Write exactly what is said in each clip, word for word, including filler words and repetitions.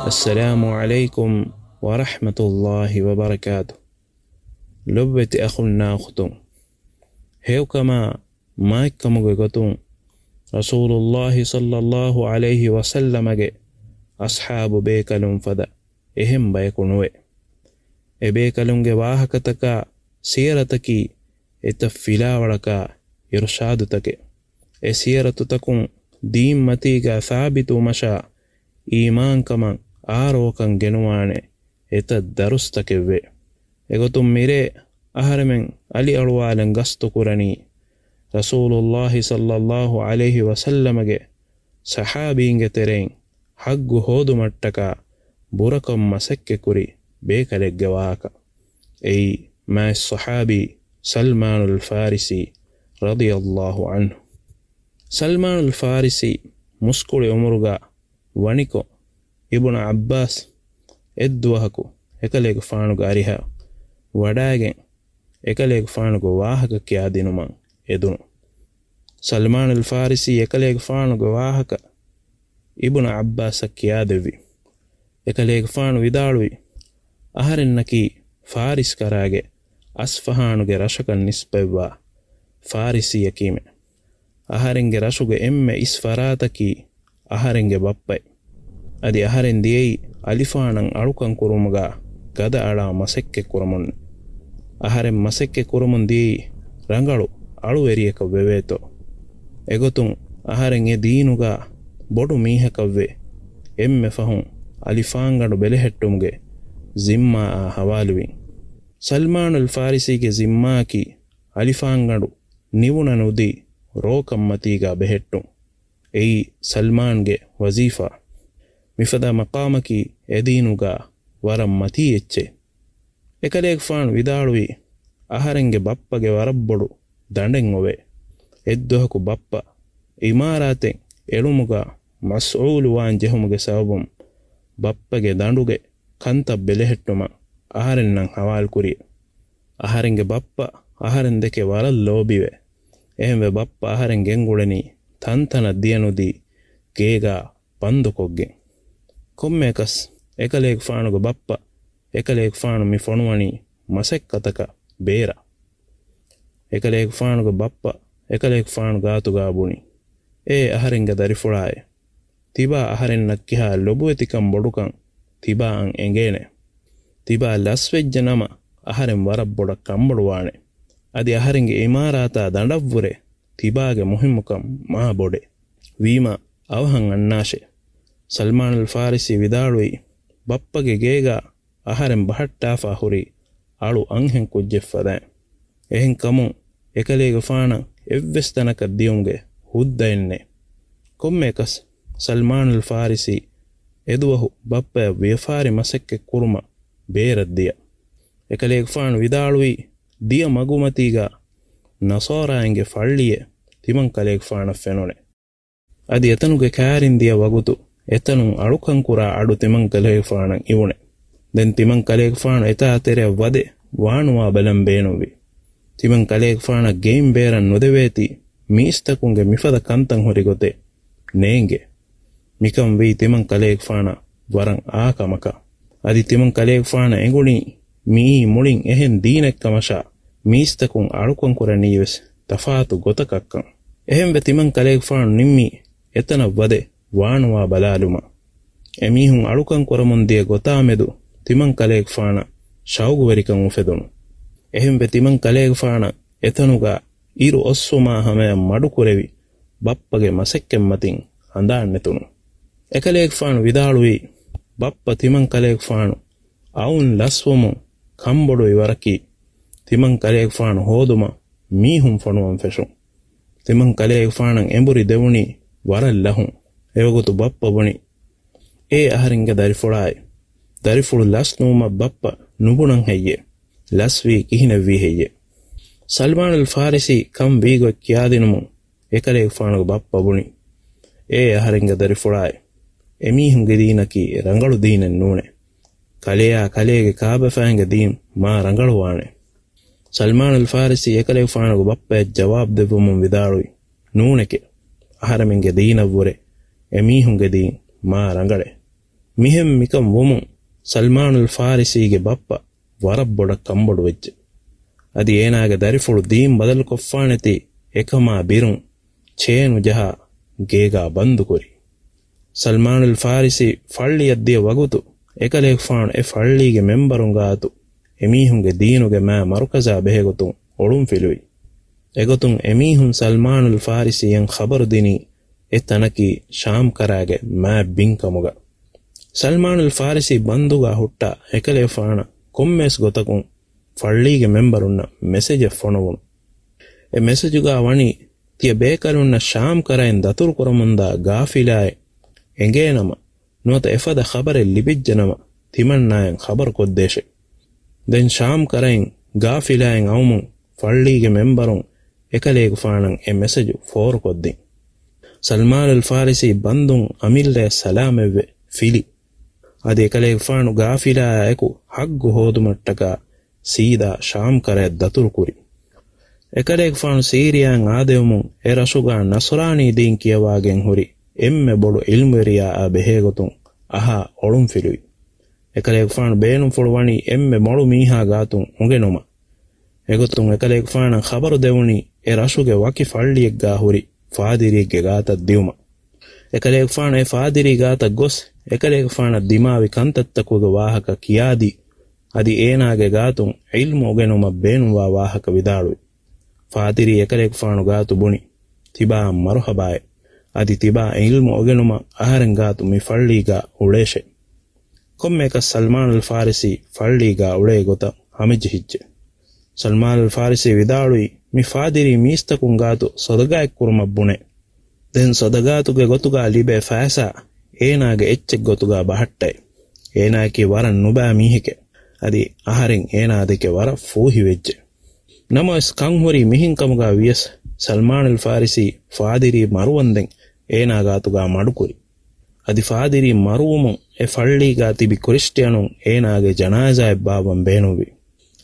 އައްސަލާމު ޢަލައިކުމް ވަރަޙްމަތުﷲި ވަބަރަކާތު. ލޮބުވެތި އަޚުންނާ އުޚުތުން، ހެޔޮކަމާ މާތްކަމުގެ ގޮތުން ރަސޫލުﷲި ޞައްލަﷲު ޢަލައިހި ވަސައްލަމަގެ އަޞްޙާބު ބޭކަލުން ފަދަ އެހެން ބަޔަކު ނުވޭ. އެ ބޭކަލުންގެ ވާހަކަތަކާ ސީރަތަކީ އެތައް ފިލާވަޅަކާ އިރުޝާދުތަކެއް. އެ ސީރަތުތަކުން ދީންމަތީގާ ސާބިތުވުމަށާ އީމާންކަމަށް އާރޯކަން ގެނުވާނެ އެތައް ދަރުސްތަކެއްވޭ. އެގޮތުން މިރޭ އަހަރެމެން އަލިއަޅުވާލަން ގަސްތުކުރަނީ، ރަސޫލުﷲި ޞައްލަﷲު ޢަލައިހި ވަސައްލަމަގެ ޞަޙާބީންގެ ތެރެއިން ޙައްޤު ހޯދުމަށްޓަކާ ބުރަކޮށް މަސައްކަތްކުރި ބޭކަލެއްގެ ވާހަކަ. އެއީ މާތް ޞަޙާބީ ސަލްމާނުލް ފާރިސީ ރަޟިޔަﷲު ޢަންހު. ސަލްމާނުލް ފާރިސީ މުސްކުޅި އުމުރުގާ ވަނިކޮށް، އިބްނު ޢައްބާސް އެއްދުވަހަކު އެކަލޭގެފާނުގެ އަރިހަށް ވަޑާގެން އެކަލޭގެފާނުގެ ވާހަކަ ކިޔާދިނުމަށް އެދުނު. ސަލްމާނުލް ފާރިސީ އެކަލޭގެފާނުގެ ވާހަކަ އިބްނު ޢައްބާސަށް ކިޔާދެއްވި. އެކަލޭގެފާނު ވިދާޅުވި، އަހަރެންނަކީ ފާރިސް ކަރާގެ އަސްފަހާނުގެ ރަށަކަށް ނިސްބަތްވާ ފާރިސީއަކީމެ. އަހަރެންގެ ރަށުގެ އެންމެ އިސް ފަރާތަކީ އަހަރެންގެ ބައްޕައެއް. އަދި އަހަރެން ދިޔައީ އަލިފާނަށް އަޅުކަން ކުރުމުގާ ގަދަ އަޅާ މަސައްކަތް ކުރަމުން. އަހަރެން މަސައްކަތް ކުރަމުން ދިޔައީ ރަނގަޅު އަޅުވެރިޔަކަށް ވެވޭތޯ. އެގޮތުން އަހަރެން އެ ދީނުގާ ބޮޑު މީހަކަށްވެ، އެންމެ ފަހުން އަލިފާންގަނޑު ބެލެހެއްޓުމުގެ ޒިންމާއާ ހަވާލުވިން. ސަލްމާނުލް ފާރިސީގެ ޒިންމާއަކީ އަލިފާންގަނޑު ނިވުނަ ނުދީ ރޯކަންމަތީގާ ބެހެއްޓުން. އެއީ ސަލްމާންގެ ވަޒީފާ. މިފަދަ މަޤާމަކީ އެދީނުގާ ވަރަށް މަތީ އެއްޗެއް. އެކަލޭގެފާނު ވިދާޅުވީ، އަހަރެންގެ ބައްޕަގެ ވަރަށްބޮޑު ދަނޑެއް އޮވޭ. އެއްދުވަހަކު ބައްޕަ އިމާރާތެއް އެޅުމުގާ މަސްއޫލުވާން ޖެހުމުގެ ސަބަބުން ބައްޕަގެ ދަނޑުގެ ކަންތައް ބެލެހެއްޓުމަށް އަހަރެންނަށް ހަވާލުކުރި. އަހަރެންގެ ބައްޕަ އަހަރެން ދެކެ ވަރަށް ލޯބިވެ. އެހެންވެ ބައްޕަ އަހަރެން ގެންގުޅެނީ ތަންތަނަށް ދިޔަނުދީ ގޭގާ ބަންދުކޮށްގެން. ކޮންމެއަކަސް އެކަލޭގެފާނުގެ ބައްޕަ އެކަލޭގެފާނު މި ފޮނުވަނީ މަސައްކަތަކަށް ބޭރަށް. އެކަލޭގެފާނުގެ ބައްޕަ އެކަލޭގެފާނު ގާތުގާ ބުނި، އޭ އަހަރެންގެ ދަރިފުޅާއޭ! ތިބާ އަހަރެންނަށް ކިހާ ލޮބުވެތިކަން ބޮޑުކަން ތިބާއަށް އެނގޭނެ. ތިބާ ލަސްވެއްޖެ ނަމަ އަހަރެން ވަރަށް ބޮޑަށް ކަންބޮޑުވާނެ. އަދި އަހަރެންގެ އިމާރާތާ ދަނޑަށްވުރެ ތިބާގެ މުހިއްމުކަން މާ ބޮޑެ. ވީމާ އަވަހަށް އަންނާށޭ. ސަލްމާނުލް ފާރިސީ ވިދާޅުވީ، ބައްޕަގެ ގޭގާ އަހަރެން ބަހައްޓާފާ ހުރީ އަޅު އަންހެން ކުއްޖެއް ފަދައިން. އެހެންކަމުން އެކަލޭގެފާނަށް އެއްވެސް ތަނަކަށް ދިޔުމުގެ ހުއްދައެއް ނެތް. ކޮންމެއަކަސް ސަލްމާނުލް ފާރިސީ އެދުވަހު ބައްޕަޔަށް ވިޔަފާރި މަސައްކަތް ކުރުމަށް ބޭރަށް ދިޔަ. އެކަލޭގެފާނު ވިދާޅުވީ، ދިޔަ މަގުމަތީގާ ނަޞާރާއިންގެ ފައްޅިއެއް ތިމަން ކަލޭގެފާނަށް ފެނުނެ. އަދި އެތަނުގެ ކައިރިން ދިޔަ ވަގުތު އެތަނުން އަޅުކަން ކުރާ އަޑު ތިމަން ކަލޭގެފާނަށް އިވުނެ. ދެން ތިމަން ކަލޭގެފާނު އެތާ ތެރެއަށް ވަދެ ވާނުވާ ބަލަން ބޭނުންވި. ތިމަން ކަލޭގެފާނަށް ގެއިން ބޭރަށް ނުދެވޭތީ މީސްތަކުންގެ މިފަދަ ކަންތައް ހުރި ގޮތެއް ނޭނގެ. މިކަން ވީ ތިމަން ކަލޭގެފާނަށް ވަރަށް އާ ކަމަކަށް. އަދި ތިމަން ކަލޭގެފާނަށް އެނގުނީ މިއީ މުޅިން އެހެން ދީނެއް ކަމަށާ، މީސްތަކުން އަޅުކަން ކުރަނީވެސް ތަފާތު ގޮތަކަށްކަން. އެހެންވެ ތިމަން ކަލޭގެފާނު ނިންމީ އެތަނަށް ވަދެ ވާނުވާ ބަލާލުމަށް. އެމީހުން އަޅުކަން ކުރަމުން ދިޔަ ގޮތާމެދު ތިމަން ކަލޭގެފާނަށް ޝައުގުވެރިކަން އުފެދުނު. އެހެންވެ ތިމަން ކަލޭގެފާނަށް އެތަނުގާ އިރު އޮއްސުމާ ހަމަޔަށް މަޑުކުރެވި ބައްޕަގެ މަސައްކަތްމަތިން ހަނދާން ނެތުނު. އެކަލޭގެފާނު ވިދާޅުވީ، ބައްޕަ ތިމަން ކަލޭގެފާނު އައުން ލަސްވުމުން ކަންބޮޑުވި ވަރަކީ، ތިމަން ކަލޭގެފާނު ހޯދުމަށް މީހުން ފޮނުވަން ފެށުން. ތިމަން ކަލޭގެފާނަށް އެނބުރި ދެވުނީ ވަރަށް ލަހުން. އެވަގުތު ބައްޕަ ބުނި، އޭ އަހަރެންގެ ދަރިފުޅާއި، ދަރިފުޅު ލަސް ނުވުމަށް ބައްޕަ ނުބުނަން ހެއްޔޭ؟ ލަސްވީ ކިހިނެއްވީ ހެއްޔޭ؟ ސަލްމާނުލް ފާރިސީ ކަން ވީގޮތް ކިޔާދިނުމުން އެކަލޭގެފާނުގެ ބައްޕަ ބުނި، އޭ އަހަރެންގެ ދަރިފުޅާއި، އެމީހުންގެ ދީނަކީ ރަނގަޅު ދީނެއް ނޫނޭ. ކަލެޔާ ކަލޭގެ ކާބަފައިންގެ ދީން މާ ރަނގަޅުވާނެ. ސަލްމާނުލް ފާރިސީ އެކަލޭގެފާނުގެ ބައްޕަޔަށް ޖަވާބު ދެއްވަމުން ވިދާޅުވި، ނޫނެކޭ. އަހަރެމެންގެ ދީނަށްވުރެ އެމީހުންގެ ދީން މާ ރަނގަޅޭ. މިހެން މިކަން ވުމުން ސަލްމާނުލް ފާރިސީގެ ބައްޕަ ވަރަށް ބޮޑަށް ކަންބޮޑުވެއްޖެ. އަދި އޭނާގެ ދަރިފުޅު ދީން ބަދަލުކޮށްފާނެތީ އެކަމާ ބިރުން ޗޭނު ޖަހާ ގޭގާ ބަންދުކުރި. ސަލްމާނުލް ފާރިސީ ފައްޅިއަށް ދިޔަ ވަގުތު އެކަލޭގެފާނު އެ ފައްޅީގެ މެންބަރުން ގާތު އެމީހުންގެ ދީނުގެ މާ މަރުކަޒާ ބެހޭގޮތުން އޮޅުންފިލުވި. އެގޮތުން އެމީހުން ސަލްމާނުލް ފާރިސީއަށް ޚަބަރު ދިނީ އެ ތަނަކީ ޝާމް ކަރާގެ މާތް ބިން ކަމުގަ. ސަލްމާނުލް ފާރިސީ ބަންދުގަ ހުއްޓާ އެކަލޭފާނަށް ކޮންމެސް ގޮތަކުން ފައްޅީގެ މެންބަރުންނަށް މެސެޖެއް ފޮނުވުނު. އެ މެސެޖުގަ ވަނީ ތިޔަ ބޭކަލުންނަށް ޝާމް ކަރައިން ދަތުރު ކުރަމުންދާ ގާފިލާއެއް އެނގޭނަމަ، ނުވަތަ އެފަދަ ޚަބަރެއް ލިބިއްޖެނަމަ، ތިމަންނާއަށް ޚަބަރު ކޮށްދޭށޭ. ދެން ޝާމް ކަރައިން ގާފިލާއެއް އައުމުން ފައްޅީގެ މެންބަރުން އެކަލޭގެފާނަށް އެ މެސެޖު ފޯރުކޮށްދިން. ސަލްމާނުލް ފާރިސީ ބަންދުން އަމިއްލަޔަށް ސަލާމަތްވެ ފިލި. އަދި އެކަލޭގެފާނު ގާފިލާއާއެކު ހައްގު ހޯދުމަށްޓަކާ ސީދާ ޝާމް ކަރައަށް ދަތުރުކުރި. އެކަލޭގެފާނު ސީރިޔާއަށް އާދެވުމުން އެ ރަށުގަ ނަޞްރާނީ ދީން ކިޔަވާގެން ހުރި އެންމެ ބޮޑު ޢިލްމުވެރިޔާއާ ބެހޭގޮތުން އަހާ އޮޅުންފިލުވި. އެކަލޭގެފާނު ބޭނުންފުޅު ވަނީ އެންމެ މޮޅު މީހާ ގާތުން އުނގެނުމަށް. އެގޮތުން އެކަލޭގެފާނަށް ޚަބަރު ދެވުނީ އެ ރަށުގެ ވަކި ފައްޅިއެއްގަ ހުރި ފާދިރީއެއްގެ ގާތަށް ދިއުމަށް. އެކަލޭގެފާނު އެ ފާދިރީ ގާތަށް ގޮސް، އެކަލޭގެފާނަށް ދިމާވި ކަންތައްތަކުގެ ވާހަކަ ކިޔާދީ، އަދި އޭނާގެ ގާތުން ޢިލްމު އުގެނުމަށް ބޭނުންވާ ވާހަކަ ވިދާޅުވި. ފާދިރީ އެކަލޭގެފާނު ގާތު ބުނި، ތިބާއަށް މަރުޙަބާއޭ. އަދި ތިބާ ޢިލްމު އުގެނުމަށް އަހަރެން ގާތު މި ފައްޅީގަ އުޅޭށޭ. ކޮންމެއަކަސް ސަލްމާނުލް ފާރިސީ ފައްޅީގަ އުޅޭ ގޮތަށް ހަމަޖެހިއްޖެ. ސަލްމާނުލް ފާރިސީ ވިދާޅުވީ، މި ފާދިރީ މީސްތަކުން ގާތު ޞަދަޤާތް ކުރުމަށް ބުނޭ. ދެން ޞަދަޤާތުގެ ގޮތުގަ ލިބޭ ފައިސާ އޭނާގެ އެއްޗެއް ގޮތުގަ ބަހައްޓައި. އޭނާއަކީ ވަރަށް ނުބައި މީހެކޭ. އަދި އަހަރެން އޭނާ ދެކެ ވަރަށް ފޫހިވެއްޖެ. ނަމަވެސް ކަން ހުރީ މިހެން ކަމުގަ ވިޔަސް، ސަލްމާނުލް ފާރިސީ ފާދިރީ މަރުވަންދެން އޭނާ ގާތުގަ މަޑުކުރި. އަދި ފާދިރީ މަރުވުމުން އެ ފައްޅީގަ ތިބި ކްރިސްޓިއަނުން އޭނާގެ ޖަނާޒާއެއް ބާއްވަން ބޭނުންވި.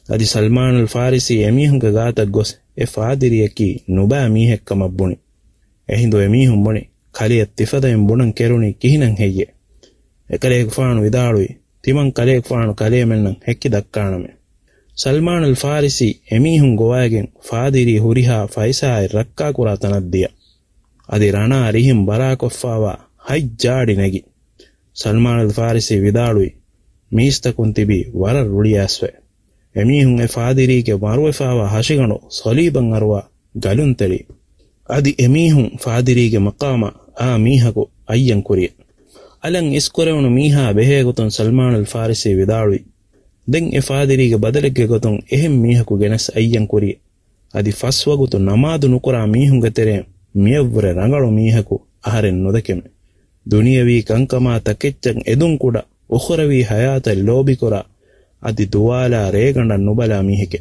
އަދި ސަލްމާނުލް ފާރިސީ އެމީހުންގެ ގާތަށް ގޮސް އެ ފާދިރީއަކީ ނުބައި މީހެއްކަމަށް ބުނި. އެހިނދު އެމީހުން ބުނި، ކަލެޔަށް ތިފަދައިން ބުނަން ކެރުނީ ކިހިނެއް ހެއްޔޭ؟ އެކަލޭގެފާނު ވިދާޅުވި، ތިމަން ކަލޭގެފާނު ކަލޭމެންނަށް ހެކި ދައްކާނަމޭ. ސަލްމާނުލް ފާރިސީ އެމީހުން ގޮވައިގެން ފާދިރީ ހުރިހާ ފައިސާއެއް ރައްކާކުރާ ތަނަށް ދިޔަ. އަދި ރަނާ ރިހިން ބަރާކޮށްފާވާ ހަތް ޖާޑި ނެގި. ސަލްމާނުލް ފާރިސީ ވިދާޅުވި، މީސްތަކުން ތިބީ ވަރަށް ރުޅިއައިސްފަ. އެމީހުން އެ ފާދިރީގެ މަރުވެފާވާ ހަށިގަނޑު ޞަލީބަށް އަރުވާ ގަލުންތެޅި. އަދި އެމީހުން ފާދިރީގެ މަޤާމަށް އާ މީހަކު އައްޔަން ކުރި. އަލަށް އިސްކުރެވުނު މީހާ ބެހޭގޮތުން ސަލްމާނުލް ފާރިސީ ވިދާޅުވި، ދެން އެ ފާދިރީގެ ބަދަލެއްގެ ގޮތުން އެހެން މީހަކު ގެނެސް އައްޔަން ކުރި. އަދި ފަސް ވަގުތު ނަމާދު ނުކުރާ މީހުންގެ ތެރެއިން މިއަށްވުރެ ރަނގަޅު މީހަކު އަހަރެން ނުދެކެމެ. ދުނިޔަވީ ކަންކަމާ ތަކެއްޗަށް އެދުން ކުޑަ އުޚްރަވީ ހަޔާތަށް ލޯބިކުރާ، އަދި ދުވާލާ ރޭގަނޑަށް ނުބަލާ މީހެކޭ.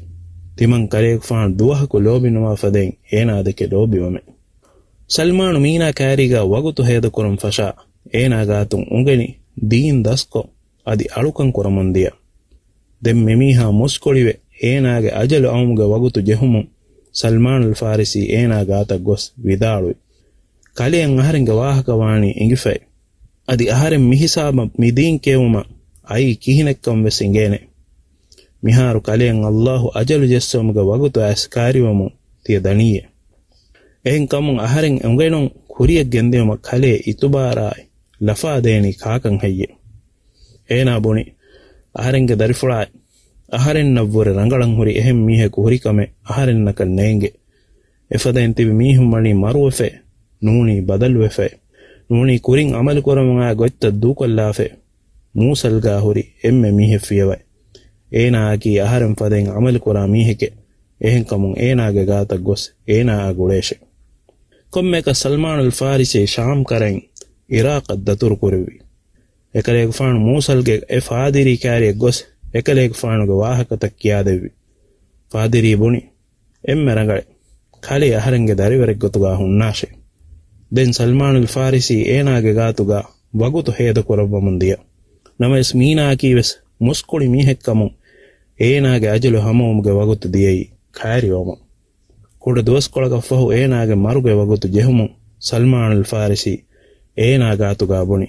ތިމަން ކަލޭގެފާނު ދުވަހަކު ލޯބިނުވާ ފަދައިން އޭނާ ދެކެ ލޯބިވަމެ. ސަލްމާނު މީނާ ކައިރީގަ ވަގުތު ހޭދަކުރަން ފަށާ، އޭނާ ގާތުން އުނގެނި ދީން ދަސްކޮށް، އަދި އަޅުކަން ކުރަމުން ދިޔަ. ދެން މިމީހާ މުސްކުޅިވެ، އޭނާގެ އަޖަލު އައުމުގެ ވަގުތު ޖެހުމުން ސަލްމާނުލް ފާރިސީ އޭނާ ގާތަށް ގޮސް ވިދާޅުވި، ކަލެއަށް އަހަރެންގެ ވާހަކަ ވާނީ އެނގިފައި. އަދި އަހަރެން މިހިސާބަށް މި ދީން ކިޔެވުމަށް އައީ ކިހިނެއްކަން ވެސް އެނގޭނެ. މިހާރު ކަލެއަށް އައްލާހު އަޖަލު ޖެއްސެވުމުގެ ވަގުތު އައިސް ކައިރިވަމުން ތިޔަ ދަނީއޭ. އެހެންކަމުން އަހަރެން އުނގެނުން ކުރިޔަށް ގެންދިޔުމަށް ކަލޭ އިތުބާރާއި ލަފާ ދޭނީ ކާކަން ހެއްޔޭ؟ އޭނާ ބުނި، އަހަރެންގެ ދަރިފުޅާއި އަހަރެންނަށްވުރެ ރަނގަޅަށް ހުރި އެހެން މީހަކު ހުރިކަމެއް އަހަރެންނަކަށް ނޭނގެ. އެފަދައިން ތިބި މީހުން ވަނީ މަރުވެފައި، ނޫނީ ބަދަލުވެފައި، ނޫނީ ކުރިން އަމަލުކުރަމުން އާ ގޮތްތައް ދޫކޮށްލާފައި. މޫސަލްގާ ހުރި އެންމެ މީހެއް ފިޔަވައި. އޭނާއަކީ އަހަރެން ފަދައިން އަމަލުކުރާ މީހެކޭ. އެހެންކަމުން އޭނާގެ ގާތަށް ގޮސް އޭނާއާ ގުޅޭށޭ. ކޮންމެއަކަށް ސަލްމާނުލް ފާރިސީ ޝާމް ކަރައިން އިރާޤަށް ދަތުރު ކުރެއްވި. އެކަލޭގެފާނު މޫސަލްގެ އެ ފާދިރީ ކައިރިއަށް ގޮސް އެކަލޭގެފާނުގެ ވާހަކަތައް ކިޔާދެއްވި. ފާދިރީ ބުނި، އެންމެ ރަނގަޅޭ. ކަލޭ އަހަރެންގެ ދަރިވަރެއްގޮތުގަ ހުންނާށޭ. ދެން ސަލްމާނުލް ފާރިސީ އޭނާގެ ގާތުގަ ވަގުތު ހޭދަކުރައްވަމުން ދިޔަ. ނަމަވެސް މީނާއަކީވެސް މުސްކުޅި މީހެއްކަމުން އޭނާގެ އަޖަލު ހަމަވުމުގެ ވަގުތު ދިޔައީ ކައިރިވަމުން. ކުޑަ ދުވަސްކޮޅަކަށްފަހު އޭނާގެ މަރުގެ ވަގުތު ޖެހުމުން ސަލްމާނުލް ފާރިސީ އޭނާ ގާތުގާ ބުނި،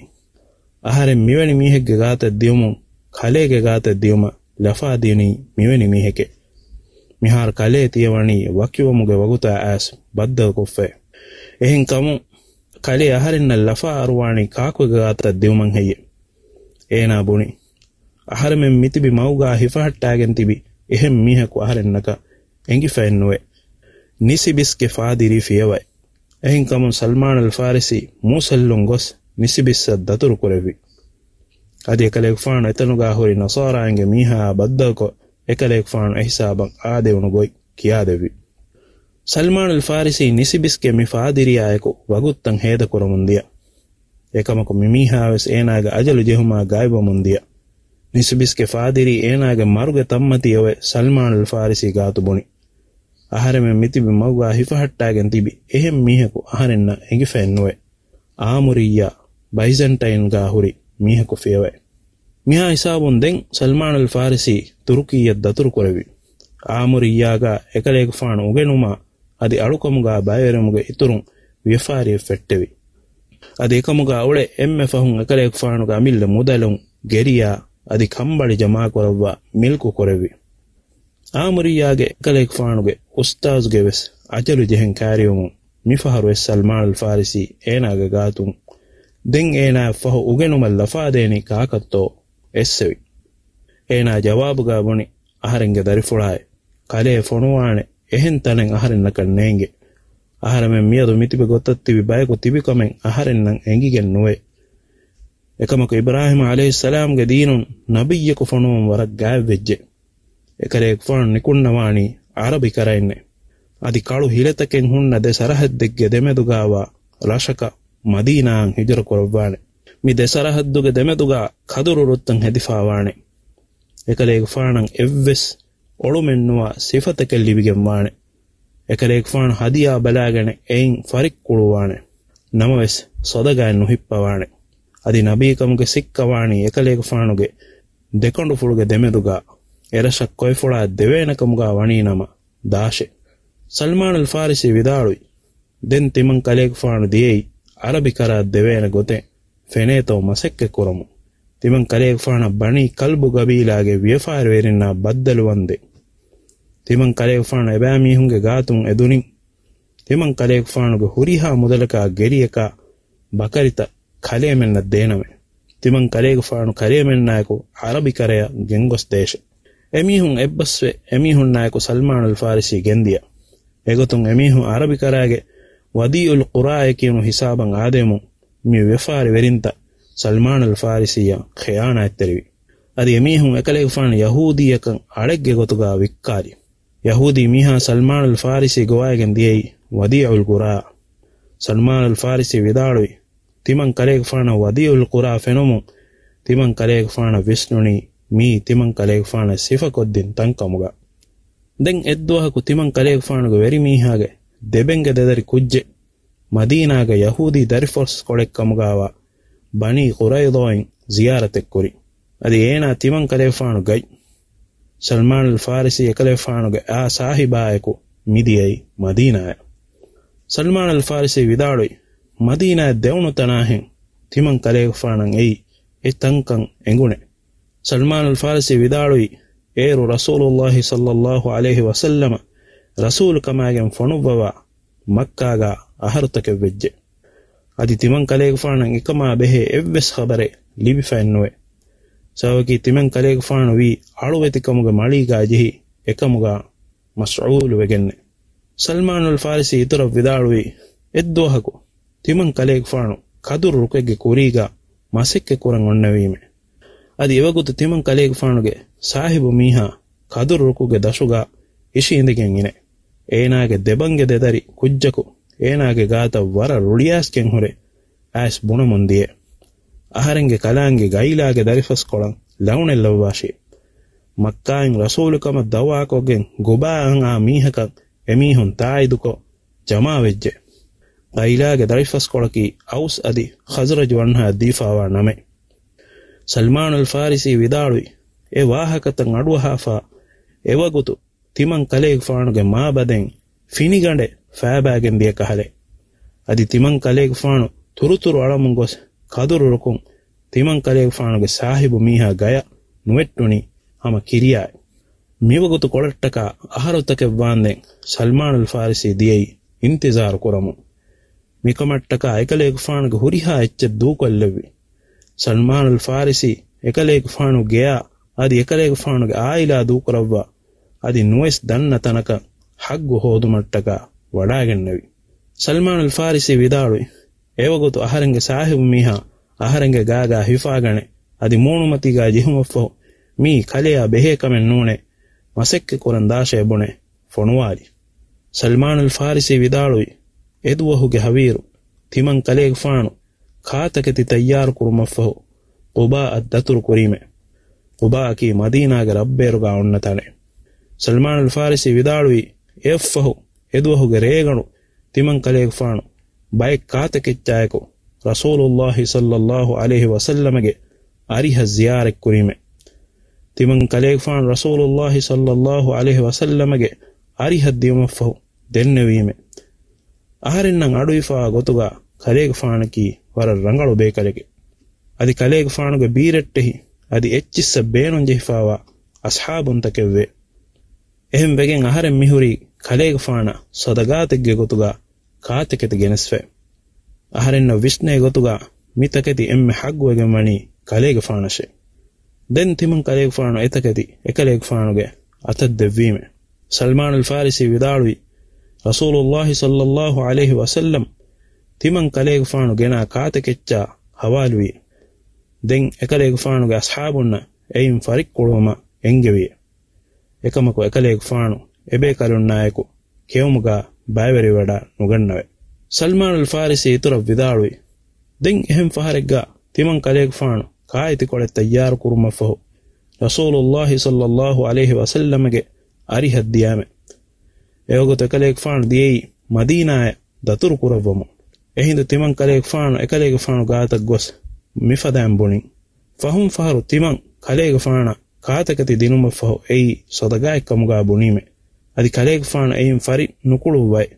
އަހަރެން މިވެނި މީހެއްގެ ގާތަށް ދިޔުމުން ކަލޭގެ ގާތަށް ދިޔުމަށް ލަފާ ދިނީ މިވެނި މީހެކޭ. މިހާރު ކަލޭ ތިޔަވަނީ ވަކިވުމުގެ ވަގުތާ އައިސް ބައްދަލުކޮށްފައި. އެހެންކަމުން ކަލޭ އަހަރެންނަށް ލަފާ އަރުވާނީ ކާކުގެ ގާތަށް ދިއުމަށް ހެއްޔެ؟ އޭނާ ބުނި، އަހަރެމެން މިތިބި މަގުގާ ހިފަހައްޓާގެން ތިބި އެހެން މީހަކު އަހަރެންނަކަށް އެނގިފައެއްނުވޭ. ނިސިބިސްގެ ފާދިރީ ފިޔަވައި. އެހެންކަމުން ސަލްމާނުލް ފާރިސީ މޫސަލްލުން ގޮސް ނިސިބިސްއަށް ދަތުރު ކުރެއްވި. އަދި އެކަލޭގެފާނު އެތަނުގާ ހުރި ނަޞާރާއިންގެ މީހާއާ ބައްދަލުކޮށް، އެކަލޭގެފާނު އެހިސާބަށް އާދެވުނު ގޮތް ކިޔާދެއްވި. ސަލްމާނުލް ފާރިސީ ނިސިބިސްގެ މި ފާދިރީއާއެކު ވަގުތުތައް ހޭދަކުރަމުން ދިޔަ. އެކަމަކު މި މީހާވެސް އޭނާގެ އަޖަލު ޖެހުމާ ގާތްވަމުން ދިޔަ. ނިސިބިސްގެ ފާދިރީ އޭނާގެ މަރުގެ ތައްމަތި އޮވެ ސަލްމާނުލް ފާރިސީ ގާތު ބުނި، އަހަރެމެން މިތިބި މަގުގާ ހިފަހައްޓާގެން ތިބި އެހެން މީހަކު އަހަރެންނަށް އެނގިފައެއްނުވޭ. އާމުރިއްޔާ ބައިޒަންޓައިންގާ ހުރި މީހަކު ފިޔަވައި. މިހާ ހިސާބުން ދެން ސަލްމާނުލް ފާރިސީ ތުރުކީއަށް ދަތުރު ކުރެވި. އާމުރިއްޔާގާ އެކަލޭގެފާނު އުގެނުމާ އަދި އަޅުކަމުގާ ބައިވެރިވުމުގެ އިތުރުން ވިޔަފާރިއެއް ފެއްޓެވި. އަދި އެކަމުގާ އުޅެ އެންމެ ފަހުން އެކަލޭގެފާނުގެ އަމިއްލަ މުދަލުން ގެރިޔާ އަދި ކަނބަޅި ޖަމާކުރައްވާ މިލްކު ކުރެއްވި. އާމުރިއްޔާގެ އެކަލޭގެފާނުގެ އުސްތާޒުގެ ވެސް އަޖަލު ޖެހެން ކައިރިވަމުން މިފަހަރު ވެސް ސަލްމާނުލް ފާރިސީ އޭނާގެ ގާތުން ދެން އޭނާއަށް ފަހު އުގެނުމަށް ލަފާދޭނީ ކާކަށްތޯ އެއްސެވި. އޭނާ ޖަވާބުގާ ބުނި، އަހަރެންގެ ދަރިފުޅާއި، ކަލޭ ފޮނުވާނެ އެހެން ތަނެއް އަހަރެންނަކަށް ނޭނގެ. އަހަރެމެން މިއަދު މިތިބި ގޮތަށް ތިބި ބަޔަކު ތިބިކަމެއް އަހަރެންނަށް އެނގިގެން ނުވޭ. އެކަމަކު އިބްރާހީމް ޢަލައިހިއްސަލާމްގެ ދީނުން ނަބިއްޔަކު ފޮނުވަން ވަރަށް ގާތްވެއްޖެ. އެކަލޭގެފާނު ނިކުންނަވާނީ ޢަރަބި ކަރައިންނޭ. އަދި ކަޅު ހިލަތަކެއް ހުންނަ ދެ ސަރަހައްދެއްގެ ދެމެދުގާވާ ރަށަކަށް މަދީނާއަށް ހިޖުރަ ކުރައްވާނެ. މި ދެ ސަރަހައްދުގެ ދެމެދުގާ ކަދުރު ރުއްތައް ހެދިފާވާނެ. އެކަލޭގެފާނަށް އެއްވެސް އޮޅުމެއްނުވާ ސިފަތަކެއް ލިބިގެންވާނެ. އެކަލޭގެފާނު ހަދިޔާ ބަލާގެނެ އެއިން ފަރިއްކުޅުވާނެ. ނަމަވެސް ޞަދަގާއެއް ނުހިއްޕަވާނެ. އަދި ނަބީކަމުގެ ސިއްކަ ވާނީ އެކަލޭގެފާނުގެ ދެކޮނޑުފުޅުގެ ދެމެދުގާ އެރަށަށް ކޮއެފުޅާ ދެވޭނެކަމުގާ ވަނީނަމަ ދާށޭ. ސަލްމާނުލް ފާރިސީ ވިދާޅުވި، ދެން ތިމަން ކަލޭގެފާނު ދިޔައީ ޢަރަބި ކަރައަށް ދެވޭނެ ގޮތެއް ފެނޭތޯ މަސައްކަތްކުރަމުން. ތިމަން ކަލޭގެފާނަށް ބަނީ ކަލްބު ގަބީލާގެ ވިޔަފާރިވެރިންނާ ބައްދަލުވަންދެން. ތިމަން ކަލޭގެފާނު އެބައިމީހުންގެ ގާތުން އެދުނިން. ތިމަން ކަލޭގެފާނުގެ ހުރިހާ މުދަލަކާ ގެރިޔަކާ ބަކަރިތައް ކަލޭމެންނަށް ދޭނަމޭ. ތިމަން ކަލޭގެފާނު ކަލޭމެންނާއެކު ޢަރަބި ކަރަޔަށް ގެންގޮސްދޭށެ. އެމީހުން އެއްބަސްވެ، އެމީހުންނާއެކު ސަލްމާނުލް ފާރިސީ ގެންދިޔަ. އެގޮތުން އެމީހުން ޢަރަބި ކަރާގެ ވަދީޢުލް ޤުރާއޭ ކިޔުނު ހިސާބަށް އާދެމުން މި ވިޔަފާރިވެރިންތައް ސަލްމާނުލް ފާރިސީއަށް ޚިޔާނާތްތެރިވި. އަދި އެމީހުން އެކަލޭގެފާނު ޔަހޫދީއަކަށް އަޅެއްގެ ގޮތުގާ ވިއްކާލި. ޔަހޫދީ މީހާ ސަލްމާނުލް ފާރިސީ ގޮވައިގެން ދިޔައީ ވަދީޢުލް ޤުރާއަށް. ސަލްމާނުލް ފާރިސީ ވިދާޅުވި، ތިމަން ކަލޭގެފާނަށް ވަދީޢުލް ޤުރާ ފެނުމުން ތިމަން ކަލޭގެފާނަށް ވިސްނުނީ މީ ތިމަން ކަލޭގެފާނަށް ސިފަކޮށްދިން ތަންކަމުގަ. ދެން އެއްދުވަހަކު ތިމަން ކަލޭގެފާނުގެ ވެރިމީހާގެ ދެބެންގެ ދެދަރި ކުއްޖެއް މަދީނާގެ ޔަހޫދީ ދަރިފަރުސްކޮޅެއްކަމުގާވާ ބަނީ ޤުރައިޟާއިން ޒިޔާރަތެއްކުރި. އަދި އޭނާ ތިމަން ކަލޭގެފާނު ގަތް. ސަލްމާނުލް ފާރިސީ އެކަލޭގެފާނުގެ އާ ސާހިބާއެކު މިދިޔައީ މަދީނާއަށް. ސަލްމާނުލް ފާރިސީ ވިދާޅުވި، މަދީނާއަށް ދެވުނު ތަނާހެން ތިމަން ކަލޭގެފާނަށް އެއީ އެ ތަންކަން އެނގުނެ. ސަލްމާނުލް ފާރިސީ ވިދާޅުވީ، އޭރު ރަސޫލުﷲ ޞައްލަﷲ ޢަލައިހި ވަސައްލަމަ ރަސޫލުކަމާގެން ފޮނުއްވަވާ މައްކާގާ އަހަރުތަކެއްވެއްޖެ. އަދި ތިމަން ކަލޭގެފާނަށް އެކަމާ ބެހޭ އެއްވެސް ޚަބަރެއް ލިބިފައެއްނުވޭ. ސަބަބަކީ ތިމަން ކަލޭގެފާނު ވީ އަޅުވެތިކަމުގެ މަޅީގާ ޖެހި އެކަމުގާ މަޝްޣޫލުވެގެންނެ. ސަލްމާނުލް ފާރިސީ އިތުރަށް ވިދާޅުވީ، އެއްދުވަހަކު ތިމަން ކަލޭގެފާނު ކަދުރު ރުކެއްގެ ކުރީގާ މަސައްކަތް ކުރަން އޮންނެވީމެ. އަދި އެވަގުތު ތިމަން ކަލޭގެފާނުގެ ސާހިބު މީހާ ކަދުރު ރުކުގެ ދަށުގާ އިށީނދެގެން އިނެ. އޭނާގެ ދެބަންގެ ދެދަރި ކުއްޖަކު އޭނާގެ ގާތަށް ވަރަށް ރުޅިއައިސްގެން ހުރެ އައިސް ބުނަމުން ދިޔަ. އަހަރެންގެ ކަލާނގެ ގައިލާގެ ދަރިފަސްކޮޅަށް ލައުނެއް ލައްވާށި. މައްކާއިން ރަސޫލުކަމަށް ދައުވާކޮށްގެން ގުބާއަށް އާ މީހަކަށް އެމީހުން ތާއީދުކޮށް ޖަމާވެއްޖެ. ޤައިލާގެ ދަރިފަސްކޮޅަކީ އައުސް އަދި ޚަޒްރަޖު ވަންހާ ދީފާވާ ނަމެއް. ސަލްމާނުލް ފާރިސީ ވިދާޅުވި، އެ ވާހަކަތައް އަޑުއަހާފާ އެވަގުތު ތިމަން ކަލޭގެފާނުގެ މާބަދައިން ފިނިގަނޑެއް ފައިބައިގެން ދިޔަ ކަހަލަ. އަދި ތިމަން ކަލޭގެފާނު ތުރުތުރު އަޅަމުން ގޮސް ކަދުރުރުކުން ތިމަން ކަލޭގެފާނުގެ ސާހިބު މީހާ ގަޔަށް ނުވެއްޓުނީ ހަމަ ކިރިޔާއެއް. މިވަގުތު ކޮޅަށްޓަކާ އަހަރުތަކެއް ވާންދެން ސަލްމާނުލް ފާރިސީ ދިޔައީ އިންތިޒާރު ކުރަމުން. މިކަމަށްޓަކާ އެކަލޭގެފާނުގެ ހުރިހާ އެއްޗެއް ދޫކޮށްލެއްވި. ސަލްމާނުލް ފާރިސީ އެކަލޭގެފާނު ގެޔާ އަދި އެކަލޭގެފާނުގެ އާއިލާ ދޫކުރައްވާ އަދި ނުވެސް ދަންނަ ތަނަކަށް ހައްގު ހޯދުމަށްޓަކާ ވަޑާގެންނެވި. ސަލްމާނުލް ފާރިސީ ވިދާޅުވި، އެވަގުތު އަހަރެންގެ ސާހިބު މީހާ އަހަރެންގެ ގާގާ ހިފާގަނެ އަދި މޫނުމަތީގާ ޖެހުމަށްފަހު މީ ކަލެޔާ ބެހޭ ކަމެއް ނޫނޭ، މަސައްކަތް ކުރަން ދާށޭ ބުނެ ފޮނުވާލި. ސަލްމާނުލް ފާރިސީ ވިދާޅުވި، އެދުވަހުގެ ހަވީރު ތިމަން ކަލޭގެފާނު ކާތަކެތި ތައްޔާރު ކުރުމަށްފަހު ޤުބާއަށް ދަތުރު ކުރީމެ. ޤުބާއަކީ މަދީނާގެ ރަށްބޭރުގާ އޮންނަ ތަނެއް. ސަލްމާނުލް ފާރިސީ ވިދާޅުވީ، އެއަށްފަހު އެދުވަހުގެ ރޭގަނޑު ތިމަން ކަލޭގެފާނު ބައެއް ކާތަކެއްޗާއެކު ރަސޫލުﷲ ޞައްލަﷲ ޢަލައިހި ވަސައްލަމަގެ އަރިހަށް ޒިޔާރަތް ކުރީމެ. ތިމަން ކަލޭގެފާނު ރަސޫލުﷲ ޞައްލަﷲ ޢަލައިހި ވަސައްލަމަގެ އަރިހަށް ދިޔުމަށްފަހު ދެންނެވީމެ. އަހަރެންނަށް އަޑުއިފާ ގޮތުގާ ކަލޭގެފާނަކީ ވަރަށް ރަނގަޅު ބޭކަލެކެ. އަދި ކަލޭގެފާނުގެ ބީރައްޓެހި އަދި އެއްޗިއްސަށް ބޭނުންޖެހިފާވާ އަޞްޙާބުންތަކެއްވޭ. އެހެން ވެގެން އަހަރެން މިހުރީ ކަލޭގެފާނަށް ޞަދަގާތެއްގެ ގޮތުގާ ކާތަކެތި ގެނެސްފަ. އަހަރެންނަށް ވިސްނޭ ގޮތުގާ މިތަކެތި އެންމެ ޙައްޤުވެގެން ވަނީ ކަލޭގެފާނަށޭ. ދެން ތިމަން ކަލޭގެފާނު އެތަކެތި އެކަލޭގެފާނުގެ އަތަށް ދެއްވީމެ. ސަލްމާނުލް ފާރިސީ ވިދާޅުވީ، ރަސޫލުﷲ ޞައްލަﷲ ޢަލައިހި ވަސައްލަމް ތިމަން ކަލޭގެފާނު ގެނާ ކާތަކެއްޗާ ހަވާލުވި. ދެން އެކަލޭގެފާނުގެ އަޞްޙާބުންނަށް އެއިން ފަރިއްކުޅުވުމަށް އެންގެވި. އެކަމަކު އެކަލޭގެފާނު އެބޭކަލުންނާއެކު ކެއުމުގާ ބައިވެރިވެވަޑާ ނުގަންނަވެ. ސަލްމާނުލް ފާރިސީ އިތުރަށް ވިދާޅުވި، ދެން އެހެން ފަހަރެއްގާ ތިމަން ކަލޭގެފާނު ކާއެތިކޮޅެއް ތައްޔާރު ކުރުމަށްފަހު، ރަސޫލުﷲ ޞައްލަﷲ ޢަލައިހި ވަސައްލަމަގެ އަރިހަށް ދިޔާމެ. އެވަގުތު އެކަލޭގެފާނު ދިޔައީ މަދީނާއަށް ދަތުރު ކުރައްވަމުން. އެހިނދު ތިމަން ކަލޭގެފާނު އެކަލޭގެފާނު ގާތަށް ގޮސް މިފަދައިން ބުނިން. ފަހުން ފަހަރު ތިމަން ކަލޭގެފާނަށް ކާތަކެތި ދިނުމަށްފަހު އެއީ ޞަދަގާތް ކަމުގާ ބުނީމެ. އަދި ކަލޭގެފާނު އެއިން ފަރި ނުކުޅުއްވައި.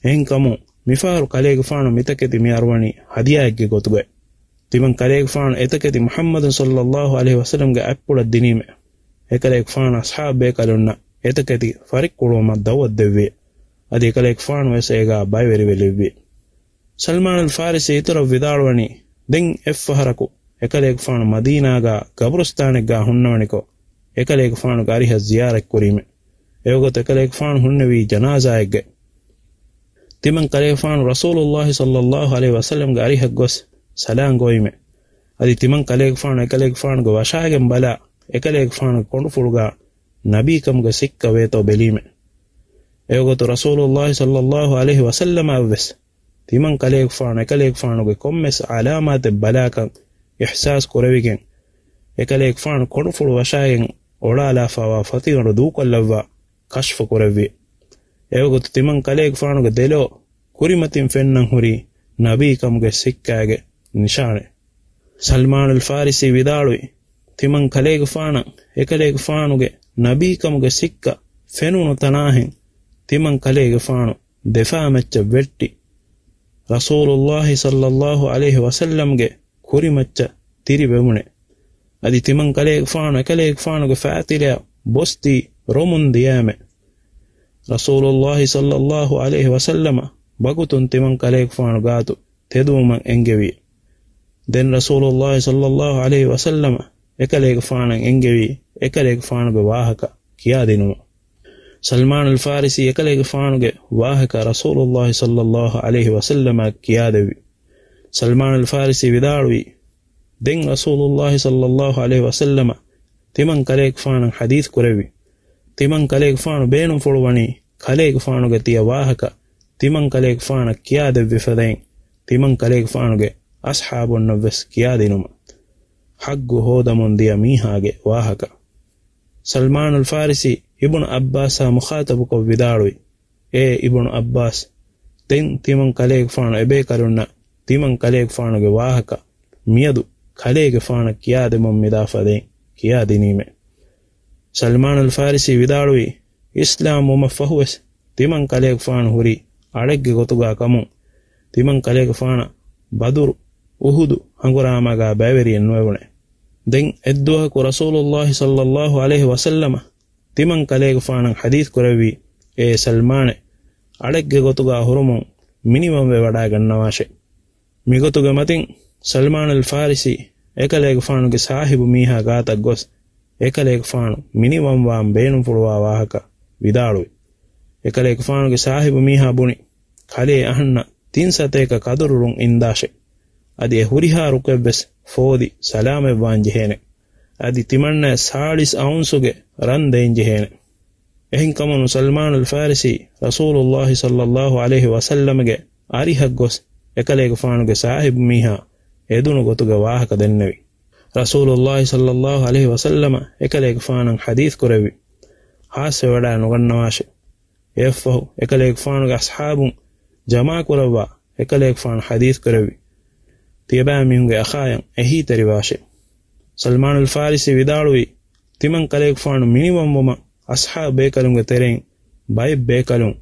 އެހެންކަމުން މިފަހަރު ކަލޭގެފާނު މިތަކެތި މި އަރުވަނީ ހަދިޔާއެއްގެ ގޮތުގައި. ތިމަން ކަލޭގެފާނު އެތަކެތި މުޙައްމަދު ޞައްލަﷲ ޢަލައިހި ވަސައްލަމްގެ އަތްޕުޅަށް ދިނީމެ. އެކަލޭގެފާނު އަޞްޙާބު ބޭކަލުންނަށް އެތަކެތި ފަރިއްކުޅުވުމަށް ދަޢުވަތު ދެއްވި. އަދި އެކަލޭގެފާނު ވެސް އޭގާ ބައިވެރިވެ ލެއްވި. ސަލްމާނުލް ފާރިސީ އިތުރަށް ވިދާޅުވަނީ، ދެން އެއްފަހަރަކު އެކަލޭގެފާނު މަދީނާގާ ގަބުރުސްތާނެއްގާ ހުންނަވަނިކޮށް، އެކަލޭގެފާނުގެ އަރިހަށް ޒިޔާރަތް ކުރީމެ. އެވަގުތު އެކަލޭގެފާނު ހުންނެވީ ޖަނާޒާއެއްގައި. ތިމަން ކަލޭގެފާނު ރަސޫލުﷲ ޞައްލަﷲ ޢަލައިހި ވަސައްލަމްގެ އަރިހަށް ގޮސް ސަލާން ގޮވީމެ. އަދި ތިމަން ކަލޭގެފާނު އެކަލޭގެފާނުގެ ވަށާގެން ބަލާ، އެކަލޭގެފާނުގެ ކޮނޑުފުޅުގާ ނަބީކަމުގެ ސިއްކަ ވޭތޯ ބެލީމެ. އެވަގުތު ރަސޫލުﷲ ޞައްލަﷲ ޢަލައިހި ވަސައްލަމައަށްވެސް ތިމަން ކަލޭގެފާނު އެކަލޭގެފާނުގެ ކޮންމެސް ޢަލާމާތެއް ބަލާކަން އިޙްސާސް ކުރެވިގެން، އެކަލޭގެފާނު ކޮނޑުފުޅު ވަށާގެން އޮޅާލާފާވާ ފަތިގަނޑު ދޫކޮށްލައްވާ ކަޝްފު ކުރެއްވި. އެވަގުތު ތިމަން ކަލޭގެފާނުގެ ދެލޯ ކުރިމަތިން ފެންނަން ހުރީ ނަބީކަމުގެ ސިއްކާގެ ނިޝާނެއް. ސަލްމާނުލް ފާރިސީ ވިދާޅުވި، ތިމަން ކަލޭގެފާނަށް އެކަލޭގެފާނުގެ ނަބީކަމުގެ ސިއްކަ ފެނުނު ތަނާހެން ތިމަން ކަލޭގެފާނު ދެފާމައްޗަށް ވެއްޓި، ރަސޫލުﷲ ޞައްލަﷲ ޢަލައިހި ވަސައްލަމްގެ ކުރިމައްޗަށް ތިރިވެވުނެ. އަދި ތިމަން ކަލޭގެފާނު އެކަލޭގެފާނުގެ ފާތިލަޔަށް ބޮސްދީ ރޮމުން ދިޔައިމެ. ރަސޫލުﷲ ޞައްލަﷲ ޢަލައިހި ވަސައްލަމަ ވަގުތުން ތިމަން ކަލޭގެފާނު ގާތު ތެދުވުމަށް އެންގެވި. ދެން ރަސޫލުﷲ ޞައްލަﷲ ޢަލައިހި ވަސައްލަމަ އެކަލޭގެފާނަށް އެންގެވީ އެކަލޭގެފާނުގެ ވާހަކަ ކިޔާދިނުމަށް. ސަލްމާނުލް ފާރިސީ އެކަލޭގެފާނުގެ ވާހަކަ ރަސޫލުﷲ ޞައްލަﷲ ޢަލައިހި ވަސައްލަމަ ކިޔާދެއްވި. ސަލްމާނުލް ފާރިސީ ވިދާޅުވީ، ދެން ރަސޫލުﷲ ޞައްލަﷲ ޢަލައިހި ވަސައްލަމަ ތިމަން ކަލޭގެފާނަށް ޙަދީޘް ކުރެއްވި. ތިމަން ކަލޭގެފާނު ބޭނުންފުޅުވަނީ ކަލޭގެފާނުގެ ތިޔަ ވާހަކަ ތިމަން ކަލޭގެފާނަށް ކިޔާދެއްވި ފަދައިން، ތިމަން ކަލޭގެފާނުގެ އަޞްޙާބުންނަށްވެސް ކިޔާދިނުމަށް. ޙައްޤު ހޯދަމުން ދިޔަ މީހާގެ ވާހަކަ. ސަލްމާނުލް ފާރިސީ އިބްނު ޢައްބާސާ މުޚާޠަބުކޮށް ވިދާޅުވި، އޭ އިބްނު ޢައްބާސް، ދެން ތިމަން ކަލޭގެފާނު އެބޭކަލުންނަށް ތިމަން ކަލޭގެފާނުގެ ވާހަކަ މިއަދު ކަލޭގެފާނަށް ކިޔާދެމުން މިދާ ފަދައިން ކިޔާދިނީމެ. ސަލްމާނުލް ފާރިސީ ވިދާޅުވީ، އިސްލާމް ވުމަށްފަހުވެސް ތިމަން ކަލޭގެފާނު ހުރީ އަޅެއްގެ ގޮތުގާ ކަމުން، ތިމަން ކަލޭގެފާނަށް ބަދުރު، އުހުދު ހަނގުރާމާގާ ބައިވެރިއެއް ނުވެވުނެ. ދެން އެއްދުވަހަކު ރަސޫލުއްލާހި ޞައްލައްލާހު ޢަލައިހި ވަސައްލަމަ ތިމަން ކަލޭގެފާނަށް ޙަދީޘް ކުރެއްވީ، އޭ ސަލްމާނޭ، އަޅެއްގެ ގޮތުގާ ހުރުމުން މިނިވަންވެ ވަޑާގަންނަވާށޭ. މިގޮތުގެ މަތިން ސަލްމާނުލް ފާރިސީ އެކަލޭގެފާނުގެ ސާހިބު މީހާ ގާތަށް ގޮސް، އެކަލޭގެފާނު މިނިވަންވާން ބޭނުންފުޅުވާ ވާހަކަ ވިދާޅުވި. އެކަލޭގެފާނުގެ ސާހިބު މީހާ ބުނި، ކަލޭ އަހަންނަށް ތިން ސަތޭކަ ކަދުރު ރުން އިންދާށޭ. އަދި އެ ހުރިހާ ރުކެއްވެސް ފޯދި ސަލާމަތްވާން ޖެހޭނެ. އަދި ތިމަންނައަށް ސާޅީސް އައުންސުގެ ރަން ދޭން ޖެހޭނެ. އެހެންކަމުން ސަލްމާނުލް ފާރިސީ ރަސޫލުއްލާހި ޞައްލައްލާހު ޢަލައިހި ވަސައްލަމަގެ އަރިހަށް ގޮސް އެކަލޭގެފާނުގެ ސާހިބު މީހާ އެދުނު ގޮތުގެ ވާހަކަ ދެންނެވި. ރަސޫލުއްލާހި ޞައްލައްލާހު ޢަލައިހި ވަސައްލަމަ އެކަލޭގެފާނަށް ޙަދީޘް ކުރެއްވި، ހާސްވެވަޑާ ނުގަންނަވާށޭ. އެއަށްފަހު އެކަލޭގެފާނުގެ އަޞްޙާބުން ޖަމާކުރައްވާ އެކަލޭގެފާނު ޙަދީޘް ކުރެއްވި، ތިޔަބައިމީހުންގެ އަޚާޔަށް އެހީތެރިވާށޭ. ސަލްމާނުލް ފާރިސީ ވިދާޅުވީ، ތިމަން ކަލޭގެފާނު މިނިވަންވުމަށް އަޞްޙާބު ބޭކަލުންގެ ތެރެއިން ބައެއް ބޭކަލުން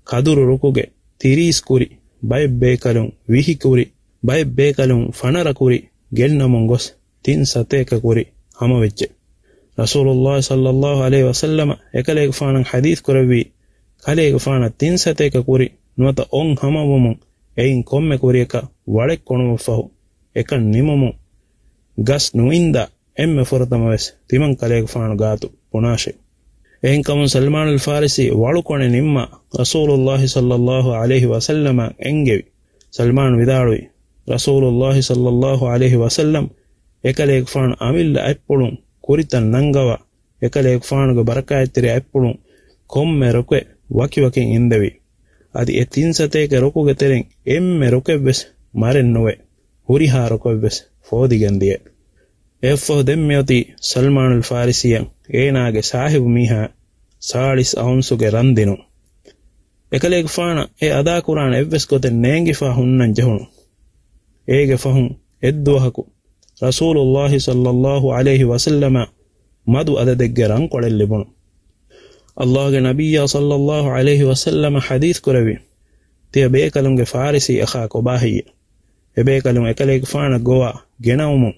ކަދުރު ރުކުގެ ތިރީސް ކުރި، ބައެއް ބޭކަލުން ވިހި ކުރި، ބައެއް ބޭކަލުން ފަނަރަ ކުރި ގެންނަމުން ގޮސް، ތިން ސަތޭކަ ކުރި ހަމަވެއްޖެ. ރަސޫލުއްލާހި ޞައްލައްލާހު ޢަލައިހި ވަސައްލަމަ އެކަލޭގެފާނަށް ޙަދީޘް ކުރެއްވީ، ކަލޭގެފާނަށް ތިން ސަތޭކަ ކުރި ނުވަތަ އޮން ހަމަވުމުން އެއިން ކޮންމެ ކުރިޔަކަށް ވަޅެއް ކޮނުމަށްފަހު، އެކަން ނިމުމުން ގަސް ނުއިންދާ އެންމެ ފުރަތަމަވެސް ތިމަން ކަލޭގެފާނު ގާތު ބުނާށޭ. އެހެންކަމުން ސަލްމާނުލް ފާރިސީ ވަޅުކޮނެ ނިންމާ ރަސޫލުއްލާހި ޞައްލައްލާހު ޢަލައިހި ވަސައްލަމަށް އެންގެވި. ސަލްމާނު ވިދާޅުވި، ރަސޫލުއްލާހި ޞައްލައްލާހު ޢަލައިހި ވަސައްލަމް އެކަލޭގެފާނު އަމިއްލަ އަތްޕުޅުން ކުރިތައް ނަންގަވާ، އެކަލޭގެފާނުގެ ބަރަކާތްތެރި އަތްޕުޅުން ކޮންމެ ރުކެއް ވަކިވަކިން އިންދެވި. އަދި އެ ތިން ސަތޭކަ ރުކުގެ ތެރެއިން އެންމެ ރުކެއްވެސް މަރެއް ނުވެ، ހުރިހާ ރުކެއްވެސް ފޯދިގެން ދިޔަ. އެއަށްފަހު ދެން މިއޮތީ ސަލްމާނުލް ފާރިސީއަށް އޭނާގެ ސާހިބު މީހާ ސާޅީސް އައުންސުގެ ރަން ދިނުން. އެކަލޭގެފާނަށް އެ އަދާކުރާނެ އެއްވެސް ގޮތެއް ނޭނގިފަ ހުންނަން ޖެހުނު. އޭގެ ފަހުން އެއްދުވަހަކު ރަސޫލުއްލާހި ޞައްލައްލާހު ޢަލައިހި ވަސައްލަމަށް މަދު އަދަދެއްގެ ރަންކޮޅެއް ލިބުނު. އައްލާހުގެ ނަބިއްޔާ ޞައްލައްލާހު ޢަލައިހި ވަސައްލަމަ ޙަދީޘް ކުރެއްވި، ތިޔަ ބޭކަލުންގެ ފާރިސީ އަޚާ ކޮބާހެއްޔޭ؟ އެބޭކަލުން އެކަލޭގެފާނަށް ގޮވާ ގެނައުމުން،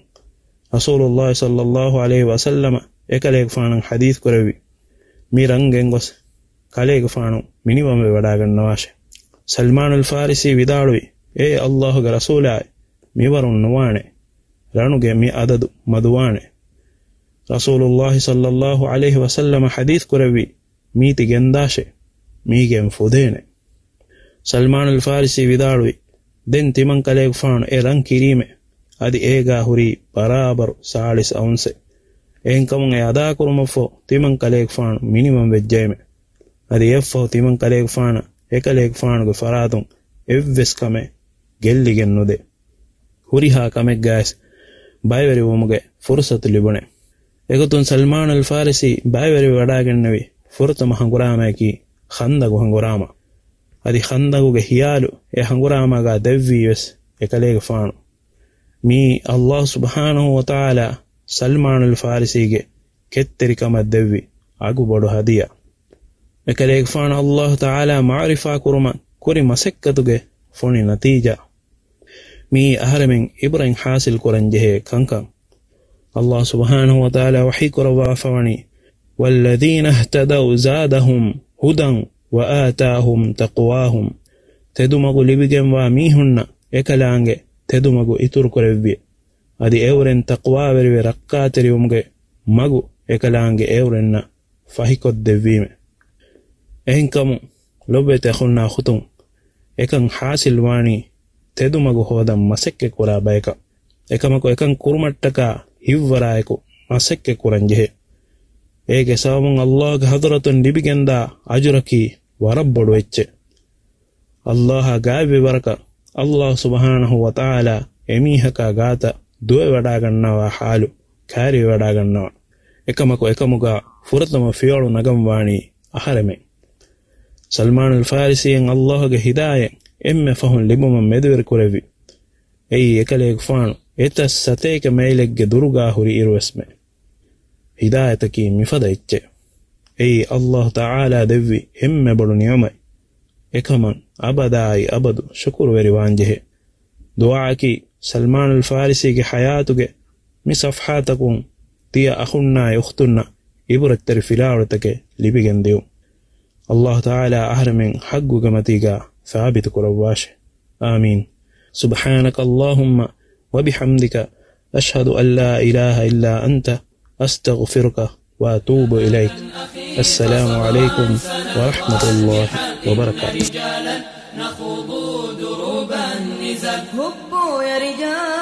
ރަސޫލުއްލާހި ޞައްލައްލާހު ޢަލައިހި ވަސައްލަމަ އެކަލޭގެފާނަށް ޙަދީޘް ކުރެއްވި، މި ރަން ގެންގޮސް ކަލޭގެފާނު މިނިވަންވެ ވަޑާގަންނަވާށޭ. ސަލްމާނުލް ފާރިސީ ވިދާޅުވި، އޭ އައްލާހުގެ ރަސޫލާއޭ، މިވަރުން ނުވާނެ، ރަނުގެ މި އަދަދު މަދުވާނެ. ރަސޫލުއްލާހި ޞައްލައްލާހު ޢަލައިހި ވަސައްލަމަ ޙަދީޘް ކުރެއްވި، މީތި ގެންދާށޭ، މީގެން ފުދޭނެ. ސަލްމާނުލް ފާރިސީ ވިދާޅުވި، ދެން ތިމަން ކަލޭގެފާނު އެ ރަން ކިރީމޭ، އަދި އޭގާ ހުރީ ބަރާބަރު ސާޅީސް އައުންސެއް. އެހެންކަމުން އެ އަދާކުރުމަށްފަހު ތިމަން ކަލޭގެފާނު މިނިވަން ވެއްޖައިމެ. އަދި އެއަށްފަހު ތިމަން ކަލޭގެފާނަށް އެކަލޭގެފާނުގެ ފަރާތުން އެއްވެސް ކަމެއް ގެއްލިގެން ނުދޭ. ހުރިހާ ކަމެއްގައިސް ބައިވެރިވުމުގެ ފުރުޞަތު ލިބުނެ. އެގޮތުން ސަލްމާނުލް ފާރިސީ ބައިވެރިވެވަޑާގެންނެވި ފުރަތަމަ ހަނގުރާމައަކީ ޚަންދަގު ހަނގުރާމަ. އަދި ޚަންދަގުގެ ޚިޔާލު އެ ހަނގުރާމާގާ ދެއްވީވެސް އެކަލޭގެފާނު. މިއީ އައްލާހު ސުބްޙާނަހު ވަތަޢާލާ ސަލްމާނުލް ފާރިސީގެ ކެތްތެރިކަމަށް ދެއްވި އަގުބޮޑު ހަދިޔާ. އެކަލޭގެފާނު އައްލާހު ތަޢާލާ މަޢުރިފާ ކުރުމަށް ކުރި މަސައްކަތުގެ ފޮނި ނަތީޖާ. މިއީ އަހަރެމެން އިބްރަތް ޙާޞިލް ކުރަން ޖެހޭ ކަންކަން. އައްލާހު ސުބްޙާނަހު ވަތަޢާލާ ވަޙީ ކުރައްވާފަވަނީ، وَالَّذِينَ اهْتَدَوْا زَادَهُمْ هُدًى وَآتَاهُمْ تَقْوَاهُمْ. ތެދުމަގު ލިބިގެންވާ މީހުންނަށް އެކަލާނގެ ތެދުމަގު އިތުރުކުރެއްވި. އަދި އެއުރެން ތަޤްވާވެރިވެ ރައްކާތެރިވުމުގެ މަގު އެކަލާނގެ އެއުރެންނަށް ފަހިކޮށްދެއްވީމެ. އެހެންކަމުން، ލޮބުވެތި އަޚުންނާ އުޚުތުން، އެކަން ޙާޞިލްވާނީ ތެދުމަގު ހޯދަން މަސައްކަތްކުރާ ބަޔަކަށް. އެކަމަކު، އެކަން ކުރުމަށްޓަކާ ހިތްވަރާއެކު މަސައްކަތްކުރަން ޖެހޭ. އޭގެ ސަބަބުން އައްލާހުގެ ޙަޟްރަތުން ލިބިގެންދާ އަޖުރަކީ ވަރަށް ބޮޑު އެއްޗެއް. އައްލާހާ ގާތްވި ވަރަކަށް، އައްލާހު ސުބްޙާނަހު ވަތަޢާލާ އެމީހަކާ ގާތަށް ދުވެވަޑާގަންނަވާ ޙާލު ކައިރިވެވަޑާގަންނަވާ. އެކަމަކު އެކަމުގާ ފުރަތަމަ ފިޔަވަޅު ނަގަންވާނީ އަހަރެމެން. ސަލްމާނުލް ފާރިސީއަށް އައްލާހުގެ ހިދާޔަތް އެންމެ ފަހުން ލިބުމަށް މެދުވެރި ކުރެއްވި. އެއީ އެކަލޭގެފާނު އެތައް ސަތޭކަ މައިލެއްގެ ދުރުގާ ހުރި އިރުއެސްމެ. ހިދާޔަތަކީ މިފަދަ އެއްޗެއް. އެއީ އައްލާހު ތަޢާލާ ދެއްވި އެންމެ ބޮޑު ނިޢުމަތް. އެކަމަށް އަބަދާއި އަބަދު ޝުކުރުވެރިވާންޖެހޭ. ދުޢާއަކީ ސަލްމާނުލް ފާރިސީގެ ޙަޔާތުގެ މި ޞަފްޙާތަކުން ތިޔަ އަޚުންނާއި އުޚްތުންނަށް ޢިބުރަތްތެރި ފިލާވަޅުތަކެއް ލިބިގެން ދިއުން. އައްލާހު ތަޢާލާ އަހަރެމެން ޙައްޤުގެ މަތީގާ ސާބިތު ކުރައްވާށެ. آمين. سبحانك اللهم وبحمدك، أشهد أن لا إله إلا أنت، أستغفرك وأتوب إليك. السلام عليكم ورحمة الله وبركاته. هبوا يا رجال.